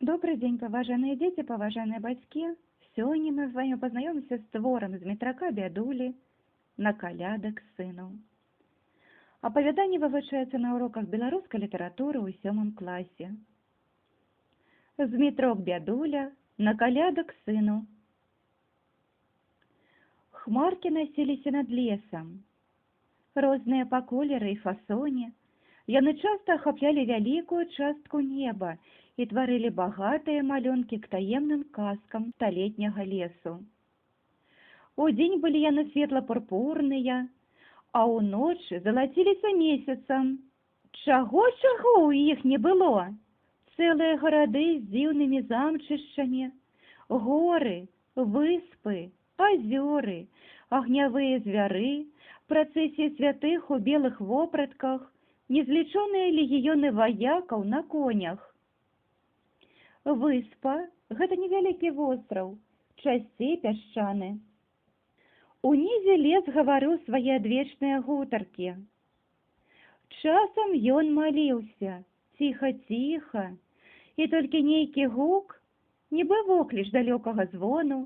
Добрый дзень, паважаныя дзеці, паважаныя бацькі. Сёння мы з вами пазнаёмімся з творам Змітрака Бядулі «На каляды к сыну». Апавяданне вывучаецца на уроках беларускай літаратуры ў сёмым класе. Змітрок Бядуля «На каляды к сыну». Хмаркі насіліся над лесам. Розныя па колеры і фасоне, яны часта ахаплялі вялікую частку неба і тварылі багатыя малюнкі к таемным казкам сталетняга лесу. Удзень былі яны светла-пурпурныя, а ўночы залаціліся месяцам. Чаго-чаго ў іх не было? Цэлыя гарады з дзіўнымі замчышчамі, горы, выспы, азёры, агнявыя звяры, працэсіі святых у белых вопратках, незлічоныя легіёны ваякаў на конях. Выспа — гэта невялікі востраў, часцей пясчаны. Унізе лес гаварыў свае адвечныя гутаркі. Часам ён маліўся, ціха-ціха, і толькі нейкі гук, нібы вокліч далёкага звону,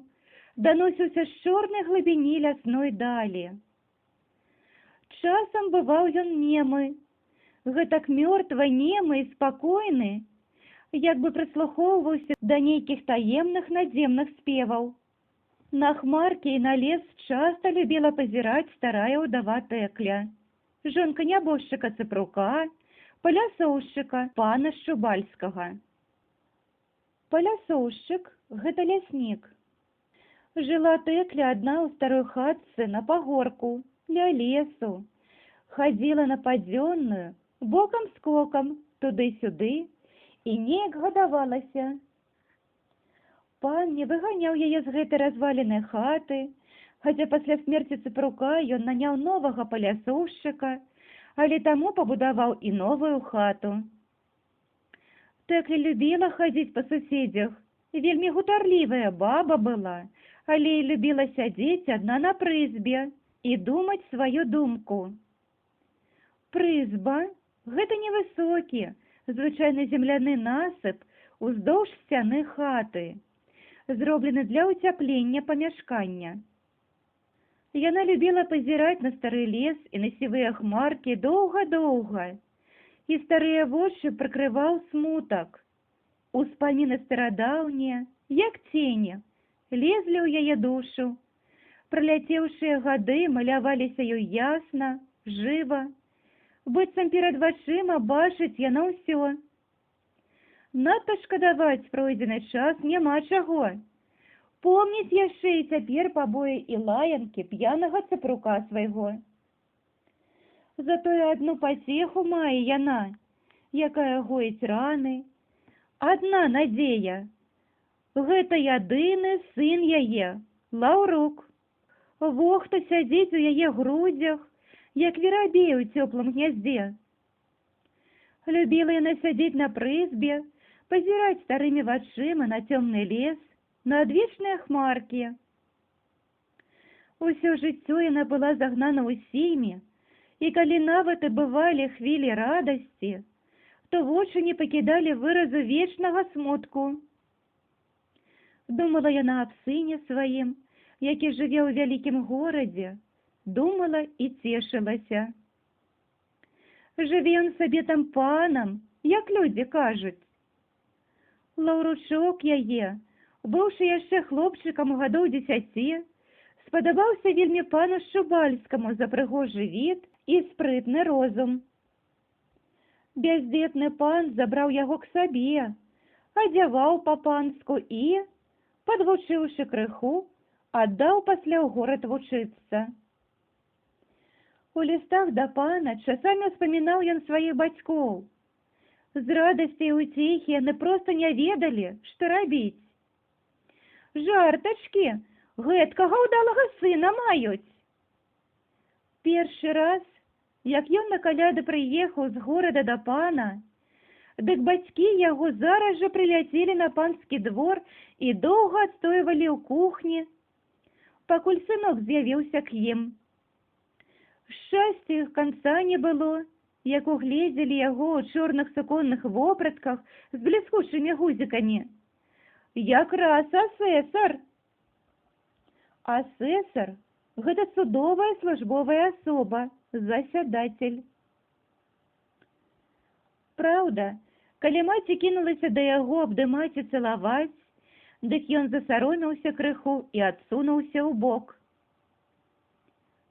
даносіўся з чорнай глыбіні лясной далі. Часам бываў ён немы, гэтак мёртва немы і спакойны, як бы прыслухоўваўся да нейкіх таемных надземных спеваў. На хмаркі і на лес часта любіла пазіраць старая ўдава Тэкля, жонка нябожчыка Цыпрука, палясоўшчыка пана Шчубальскага. Палясоўшчык — гэта ляснік. Жыла Тэкля адна ў старой хатцы на пагорку, ля лесу. Хадзіла на падзённую, бокам-скокам, туды-сюды і неяк гадавалася. Пан не выганяў яе з гэтай разваленай хаты, хаця пасля смерці Цыпрука ён наняў новага палясоўшчыка, але таму пабудаваў і новую хату. Тэкля любіла хадзіць па суседзях, вельмі гутарлівая баба была, але і любіла сядзець адна на прызбе і думаць сваю думку. Прызба — гэта невысокі, звычайна земляны насып уздоўж сцяны хаты, зроблены для ўцяплення памяшкання. Яна любіла пазіраць на стары лес і на сівыя хмаркі доўга-доўга, і старыя вочы прыкрываў смутак. Успаміны старадаўнія, як цені, лезлі ў яе душу. Праляцеўшыя гады маляваліся ёй ясна, жыва, быццам перад вачыма бачыць яна ўсё. Надта шкадаваць пройдзены час няма чаго. Помніць яшчэ і цяпер пабоі і лаянкі п'янага Цыпрука свайго. Затое адну пацеху мае яна, якая гоіць раны. Адна надзея. Гэта ядыны сын яе, Лаўрук. Во хто сядзіць у яе грудзях, як верабей у цёплым гняздзе. Любіла яна сядзець на прызбе, пазіраць старымі вачыма на цёмны лес, на адвечныя хмаркі. Усё жыццё яна была загнана ўсімі, і калі нават і бывалі хвілі радасці, то вочы не пакідалі выразу вечнага смутку. Думала яна аб сыне сваім, які жыве ў вялікім горадзе, думала і цешылася. Жыве ён сабе там панам, як людзі кажуць. Лаўручок яе, быўшы яшчэ хлопчыкам гадоў 10, спадабаўся вельмі пану Шчубальскаму за прыгожы від і спрытны розум. Бяздзетны пан забраў яго к сабе, адзяваў па-панску і, падвучыўшы крыху, аддаў пасля ў горад вучыцца. У лістах да пана часамі ўспамінаў ён сваіх бацькоў. З радасці і ўцехі яны проста не ведалі, што рабіць. Жартачкі, гэткага ўдалага сына маюць. Першы раз, як ён на каляды прыехаў з горада да пана, дык бацькі яго зараз жа прыляцелі на панскі двор і доўга адстойвалі ў кухні, пакуль сынок з'явіўся к ім. Шчасцю іх канца не было, Як угледзелі яго ў чорных суконных вопратках з бліскучымі гузікамі. Якраз асэсар. Асэсар — гэта судовая службовая асоба, засядатель. Праўда, калі маці кінулася да яго абдымаць і цалаваць, дык ён засаромеўся крыху і адсунуўся ў бок.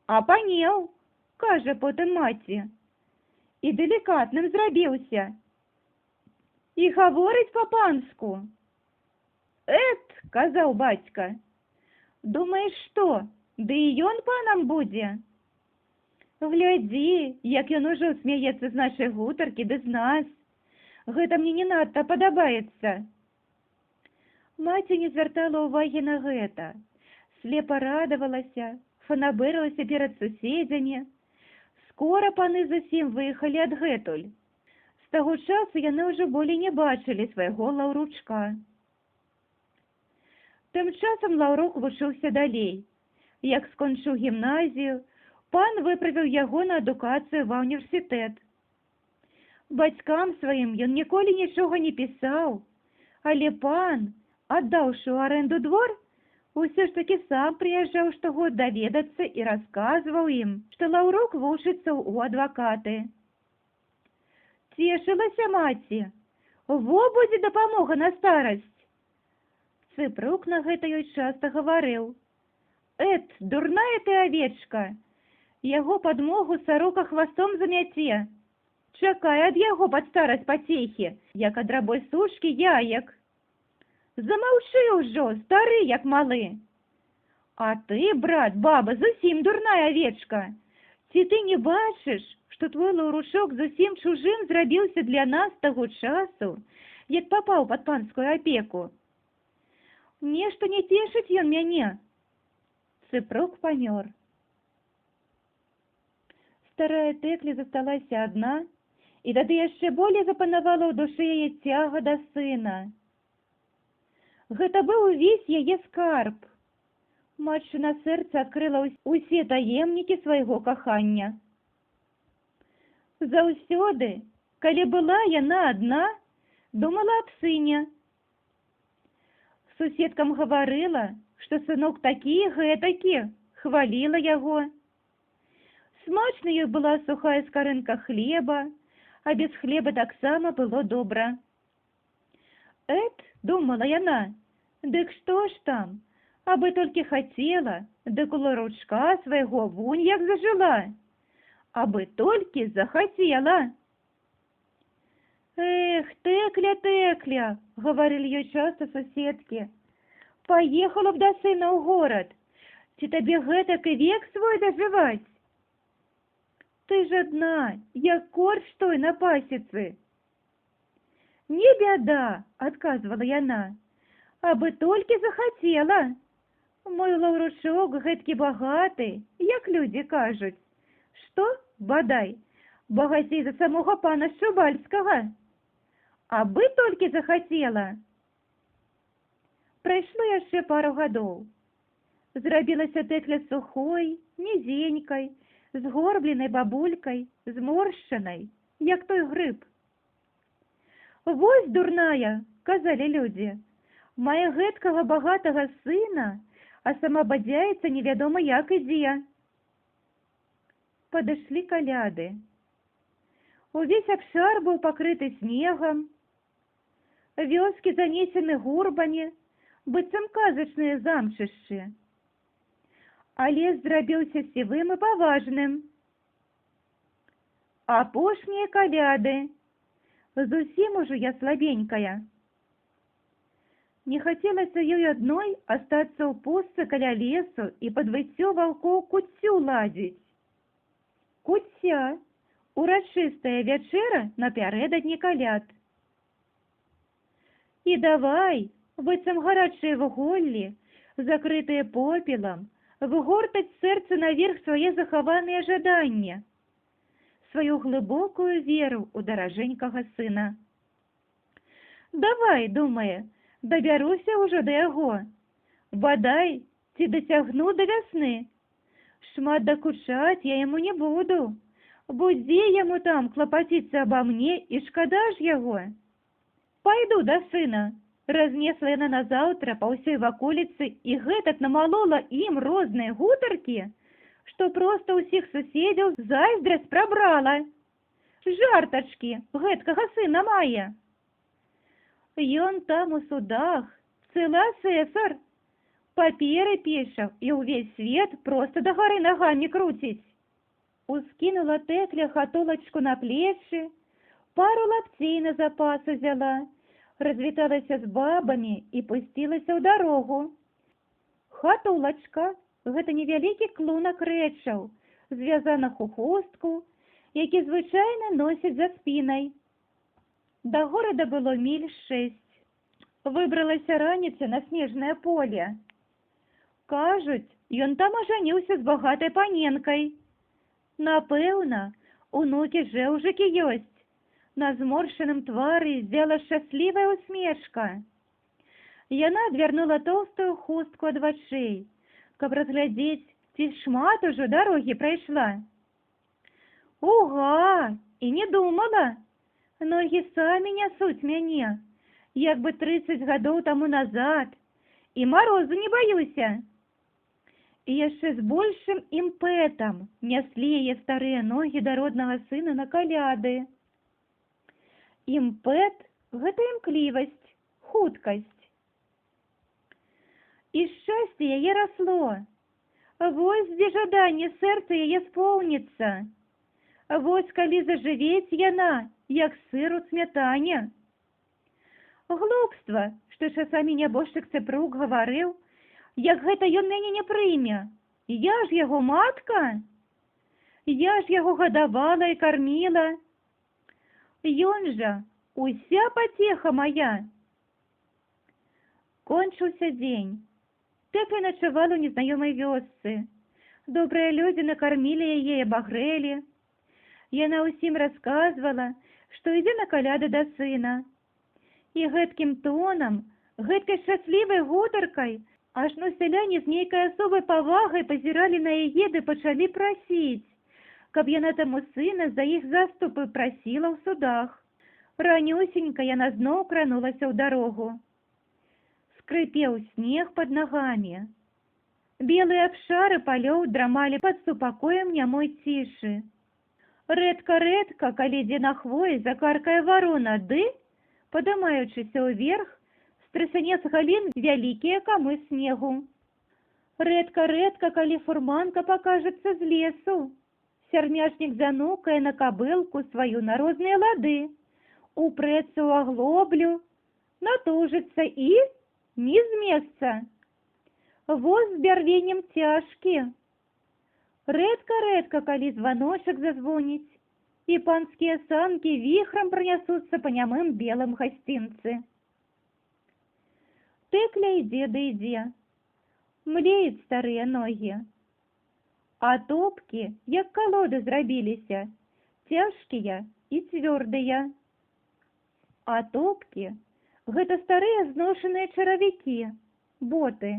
«Апанеў, — кажа потым маці, — і дэлікатным зрабіўся. І гаворыць па-панску». «Эт, — казаў бацька, — думаеш што, ды і ён панам будзе? Глядзі, як ён ужо смяецца з нашай гутаркі ды з нас. Гэта мне не надта падабаецца». Маці не звяртала ўвагі на гэта. Слепа радавалася, фанабэрылася перад суседзямі. Скора паны зусім выехалі адгэтуль. З таго часу яны ўжо болей не бачылі свайго Лаўручка. Тым часам Лаўрук вучыўся далей. Як скончыў гімназію, пан выправіў яго на адукацыю ва універсітэт. Бацькам сваім ён ніколі нічога не пісаў, але пан, аддаўшы ў арэнду двор, усё ж такі сам прыязджаў штогод даведацца і расказваў ім, што Лаўрук вучыцца ў адвакаты. Цешылася маці: «Во будзе дапамога на старасць!» Цыпрук на гэта ёй часта гаварыў: «Эт, дурная ты авечка, яго падмогу сарока хвастом замяце. Чакай ад яго пад старасць пацехі, як ад рабой сучкі яек». «Замаўчы ўжо, стары як малы. А ты, брат, баба, зусім дурная авечка. Ці ты не бачыш, што твой Лаўручок зусім чужым зрабіўся для нас таго часу, як папаў пад панскую апеку? Нешта не цешыць ён мяне». Цыпрук памёр. Старая Тэкля засталася адна, і тады яшчэ болей запанавала ў душы яе цяга да сына. Гэта быў увесь яе скарб. Матчына сэрца адкрыла ўсе таемнікі свайго кахання. Заўсёды, калі была яна адна, думала аб сыне. Суседкам гаварыла, што сынок такі гэтакі, хваліла яго. Смачна ёй была сухая скарынка хлеба, а без хлеба таксама было добра. «Эт, — думала яна, — дык што ж там, абы толькі хацела, дык у Лаўручка свайго вунь як зажыла. Абы толькі захацела». «Эх, Тэкля, Тэкля, — гаварылі ёй часта суседкі, — паехала б да сына ў горад, ці табе гэтак і век свой дажываць? Ты ж адна, як корч той на пасецы». «Не бяда, — адказвала яна, — абы толькі захацела. Мой Лаўручок гэткі багаты, як людзі кажуць, што, бадай, багацей за самога пана Шчубальскага. Абы толькі захацела». Прайшло яшчэ пару гадоў. Зрабілася Тэкля сухой, нізенькай, згорбленай бабулькай, зморшчанай, як той грыб. «Вось дурная, — казалі людзі, — мае гэткага багатага сына, а сама бадзяецца невядома як і дзе». Падышлі Каляды. Увесь абшар быў пакрыты снегам, вёскі занесены гурбамі, быццам казачныя замчышчы. А лес зрабіўся сівым і паважным. Апошнія Каляды. Зусім ужо я слабенькая. Не хацелася ёй адной астацца ў пустцы каля лесу і пад выццё ваўкоў куццю ладзіць. Куцця — урачыстая вячэра напярэдадні Каляд. І давай, быццам гарачыя вуголлі, закрытыя попелам, выгортаць з сэрца наверх свае захаваныя жаданні, сваю глыбокую веру ў даражэнькага сына. «Давай, — думае, — дабяруся ўжо да яго. Бадай, ці дацягну да вясны. Шмат дакучаць я яму не буду. Будзе яму там клапаціцца аба мне, і шкада ж яго. Пайду да сына. Разнесла яна назаўтра па ўсёй ваколіцы і гэтак намалола ім розныя гутаркі, што проста ўсіх суседзяў зайздрасць прабрала. Жартачкі, гэткага сына мае. Ён там у судах, цэлы асэсар. Паперы піша і ўвесь свет проста дагары нагамі круціць. Ускінула Тэкля хатулачку на плечы, пару лапцей на запас узяла, развіталася з бабамі і пусцілася ў дарогу. Хатулачка — гэта невялікі клунак рэчаў, звязаных у хустку, які звычайна носяць за спінай. Да горада было міль 6. Выбралася раніца на снежнае поле. Кажуць, ён там ажаніўся з багатай паненкай. Напэўна, унукі жэўжыкі ёсць. На зморшчаным твары ззяла шчаслівая усмешка. Яна адвярнула тоўстую хустку ад вачэй, каб разглядзець, ці шмат ужо дарогі прайшла. Уга, і не думала. Ногі самі нясуць мяне, як бы 30 гадоў таму назад, і марозу не баюся. І яшчэ з большым імпэтам няслі яе старыя ногі да роднага сына на каляды. Імпэт — гэта імклівасць, хуткасць. І шчасце яе расло. Вось дзе жаданне сэрца яе споўніцца. Вось калі зажывець яна, як сыр у смятане. Глупства, што часамі нябожчык Цыпрук гаварыў, як гэта ён мяне не прыме. Я ж яго матка. Я ж яго гадавала і карміла. Ён жа уся пацеха мая. Кончыўся дзень. Тэкля начавала ў незнаёмай вёсцы. Добрыя людзі накармілі яе і абагрэлі. Яна ўсім расказвала, што ідзе на каляды да сына. І гэткім тонам, гэткай шчаслівай гутаркай, ажно сяляне з нейкай асобай павагай пазіралі на яе ды пачалі прасіць, каб яна там у сына за іх заступы прасіла ў судах. Ранюсенька яна зноў кранулася ў дарогу. Скрыпеў снег пад нагамі. Белыя абшары палёў драмалі пад супакоем нямой цішы. Рэдка-рэдка, калі дзе на хвоі закаркае варона ды, падымаючыся ўверх, страсяне з галін вялікія камы снегу. Рэдка-рэдка, калі фурманка пакажацца з лесу, сярмяжнік занукае на кабылку сваю на розныя лады, упрэцца ў аглоблю, натужыцца і ні з месца. Воз з бярвеннем цяжкі. Рэдка-рэдка, калі званочак зазвоніць, і панскія санкі віхрам пранясуцца па нямым белым гасцінцы. Тэкля ідзе ды ідзе. Млеюць старыя ногі. А топкі, як калоды зрабіліся, цяжкія і цвёрдыя. А топкі — гэта старыя зношаныя чаравікі, боты.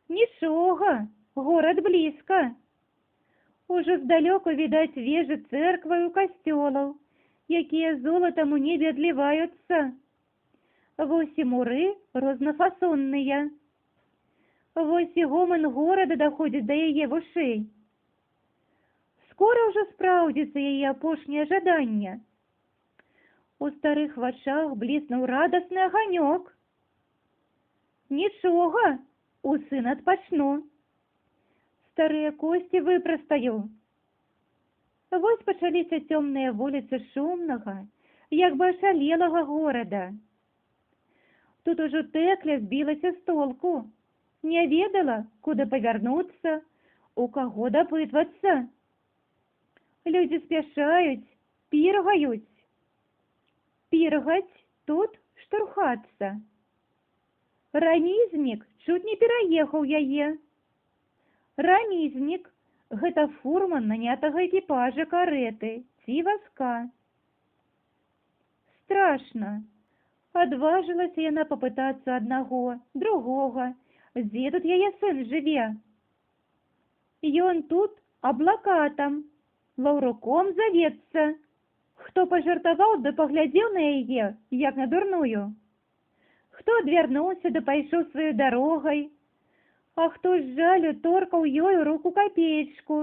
Нічога, горад блізка. Ужо здалёку відаць вежы цэркваў і касцёлаў, якія золатам у небе адліваюцца. Вось і муры рознафасонныя. Вось і гоман горада даходзіць да яе вушэй. Скора ўжо спраўдзіцца яе апошняе жаданне. У старых вачах бліснуў радасны аганёк. Нічога, у сына адпачну. Старыя косці выпрастаю. Вось пачаліся цёмныя вуліцы шумнага, як бы ашалелага горада. Тут ужо Тэкля збілася з толку, не ведала, куды павярнуцца, у каго дапытвацца. Людзі спяшаюць, піргаюць. Піргаць — тут штурхацца. Рамізнік чуць не пераехаў яе. Рамізнік — гэта фурман нанятага экіпажа, карэты ці вазка. Страшна. Адважылася яна папытацца аднаго, другога, дзе тут яе сын жыве. Ён тут аблакатам. Лаўруком завецца. Хто пажартаваў ды паглядзеў на яе, як на дурную. Хто адвярнуўся ды пайшоў сваёй дарогай, а хто з жалю торкаў ёй у руку капеечку.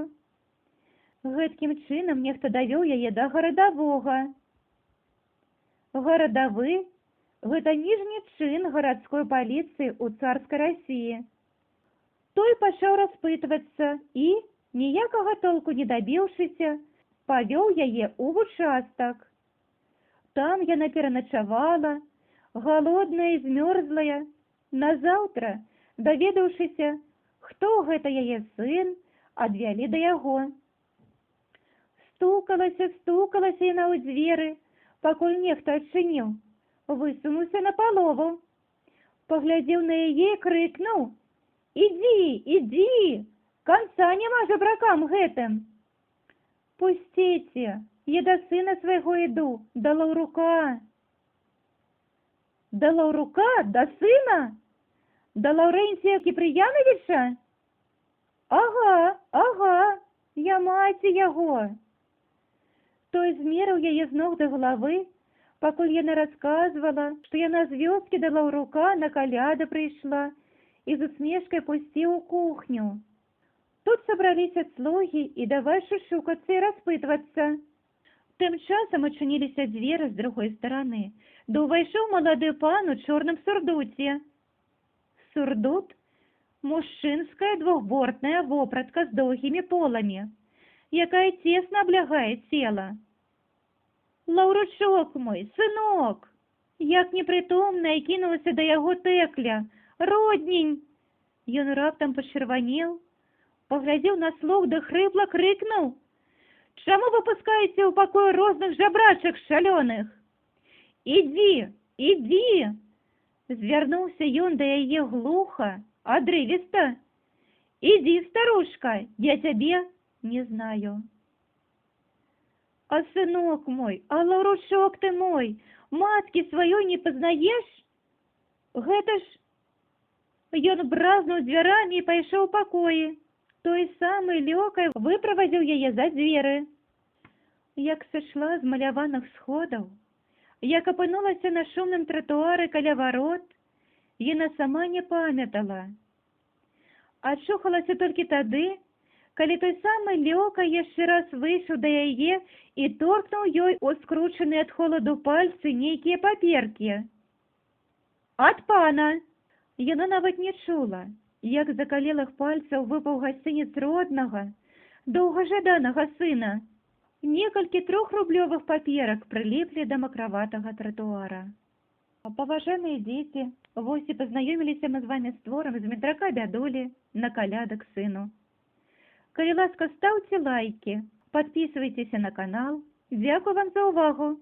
Гэткім чынам нехта давёў яе да гарадавога. Гарадавы — гэта ніжні чын гарадской паліцыі ў царскай Расіі. Той пачаў распытвацца і, ніякага толку не дабіўшыся, павёў яе ў вучастак. Там яна пераначавала, галодная і змёрзлая. Назаўтра, даведаўшыся, хто гэта яе сын, адвялі да яго. Стукалася, стукалася яна ў дзверы, пакуль нехта адчыніў, высунуўся на палову. Паглядзеў на яе і крыкнуў: «Ідзі, ідзі, канца няма жабракам гэтым!» «Пусціце, я да сына свайго іду, да Лаўрука». «Да Лаўрука, да сына? Да Лаўрэнція Кіпрыянавіча?» «Ага, ага, я маці яго». Той змерыў яе з ног да галавы, пакуль яна расказвала, што яна з вёскі да Лаўрука на каляды прыйшла, і з усмешкай пусціў у кухню. Тут сабраліся слугі і давай шушукацца і распытвацца. Тым часам адчыніліся дзверы з другой стараны, ды ўвайшоў малады пан у чорным сурдуце. Сурдут — мужчынская двухбортная вопратка з доўгімі поламі, якая цесна аблягае цела. «Лаўручок мой, сынок!» Як непрытомная кінулася да яго Тэкля. «Роднень!» Ён раптам пачырванеў, паглядзеў на слуг ды хрыпла крыкнуў: «Чаму вы пускаеце ў пакой розных жабрачак шалёных? Ідзі, ідзі!» Звярнуўся ён да яе глуха, адрывіста. «Ідзі, старушка, я цябе не знаю». «А сынок мой, а Лаўручок ты мой, маткі сваёй не пазнаеш? Гэта ж…» Ён бразнуў дзвярамі і пайшоў у пакоі. Той самы лёкай выправадзіў яе за дзверы. Як сышла з маляваных сходаў, як апынулася на шумным тратуары каля варот, яна сама не памятала. Ачухалася толькі тады, калі той самы лёкай яшчэ раз выйшаў да яе і торкнуў ёй у скручаныя ад холаду пальцы нейкія паперкі. «Ад пана!» Яна нават не чула, як з закалелых пальцаў выпаў гасцінец роднага, доўгажаданага сына. Некалькі трохрублёвых паперак прыліплі да макраватага тратуара. Паважаныя дзеці, вось і пазнаёміліся мы з вамі з творам Змітрака Бядулі «На каляды к сыну». Калі ласка, стаўце лайкі, падпісвайцеся на канал. Дзякую вам за ўвагу.